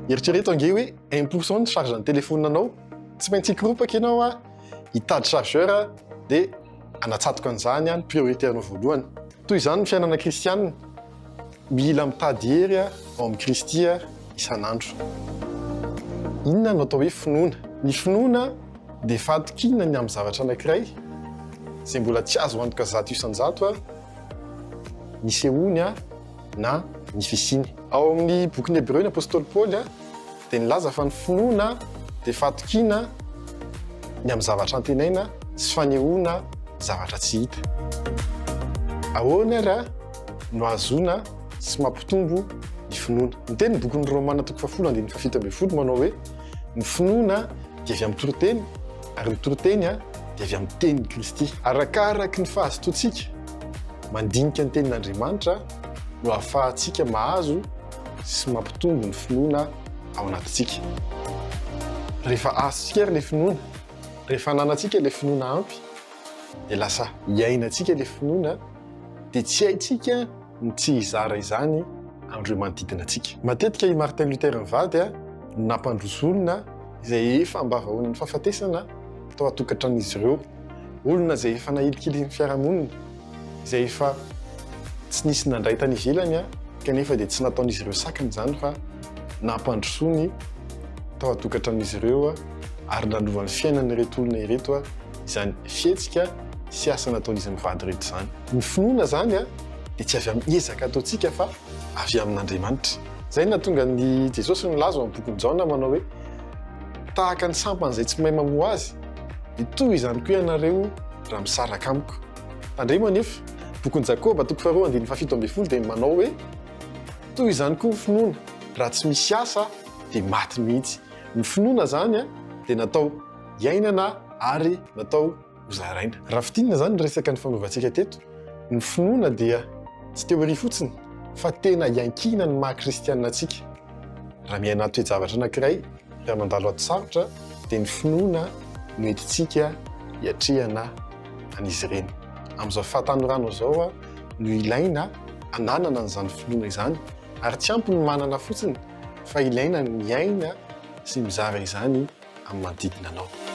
Eritrereto ange hoe un pour cent ny charge ny telefaoninanao, tsy maintsy hikoropaka ianao a, hitady chargeur dia hanatsatoka an'izany ny priorité-nao voalohany. Toy izany ny fiainana kristianina, mila mitady hery ao amin'i Kristy isan'andro. Inona no atao hoe finoana? Ny finoana dia fahatokiana ny amin'ny zavatra anankiray izay mbola tsy azo antoka 100% nisehoany na ny fisiany. Ao amin'ny bokin'ny Hebreo ny apostoly Paoly dia nilaza fa ny finoana dia fahatokiana ny amin'ny zavatra antenaina sy fanehoana zavatra tsy hita. Ahoana ary no ahazoana sy mampitombo ny finoana? Miteny ny bokin'ny Romana toko fahafolo andininy fahafito ambin'ny folo manao hoe ny finoana dia avy amin'ny toriteny ary ny toriteny dia avy amin'ny tenin'i Kristy. Arakaraky ny fahazotoantsika mandinika ny tenin'Andriamanitra no ahafahantsika mahazo sy mampitombo ny finoana ao anatintsika. Rehefa azontsika ary ilay finoana, rehefa ananantsika ilay finoana ampy, dia lasa iainantsika ilay finoana, dia tsy haintsika ny tsy hizara izany amin'ireo manodidina antsika. Matetika i Martin Luther mivady no nampandroso olona izay efa ambavahoanan'ny fahafatesana tao an-tokantranon'izy ireo, olona izay efa nahilikiliky ny fiarahamonina, izay efa tsy nisy nandray tany ivelany kanefa dia tsy nataon'izy ireo sakana izany fa nampandrosoany tao an-tokantranon'izy ireo ary nanova ny fiainan'ireto olona ireto izany fihetsika sy asa nataon'izy mivady ireto izany. Ny finoana izany dia tsy avy amin'ny ezaka ataontsika fa avy amin'Andriamanitra. Izay no nahatonga an'i Jesosy nilaza ao amin'ny bokin'i Jaona manao hoe tahaka ny sampana izay tsy mahay mamoa azy dia toy izany koa ianareo raha misaraka amiko. Tandremo anefa, bokin'i Jakoba toko faharoa andininy fahafito ambin'ny folo dia manao hoe toy izany koa ny finoana, raha tsy misy asa dia maty mihitsy. Ny finoana izany dia natao hiainana ary natao hozaraina. Raha fintinina izany ny resaka nifanaovantsika teto, ny finoana dia tsy théorie fotsiny fa tena iankinan'ny maha kristianina antsika. Raha miaina toe-javatra anankiray, raha mandalo ady sarotra dia ny finoana no entintsika hiatrehana an'izy ireny. Amin'izao fahatanorana izao no ilaina hananana an'izany finoana izany ary tsy ampy ny manana fotsiny fa ilaina ny miaina sy mizara izany amin'ny manodidina anao.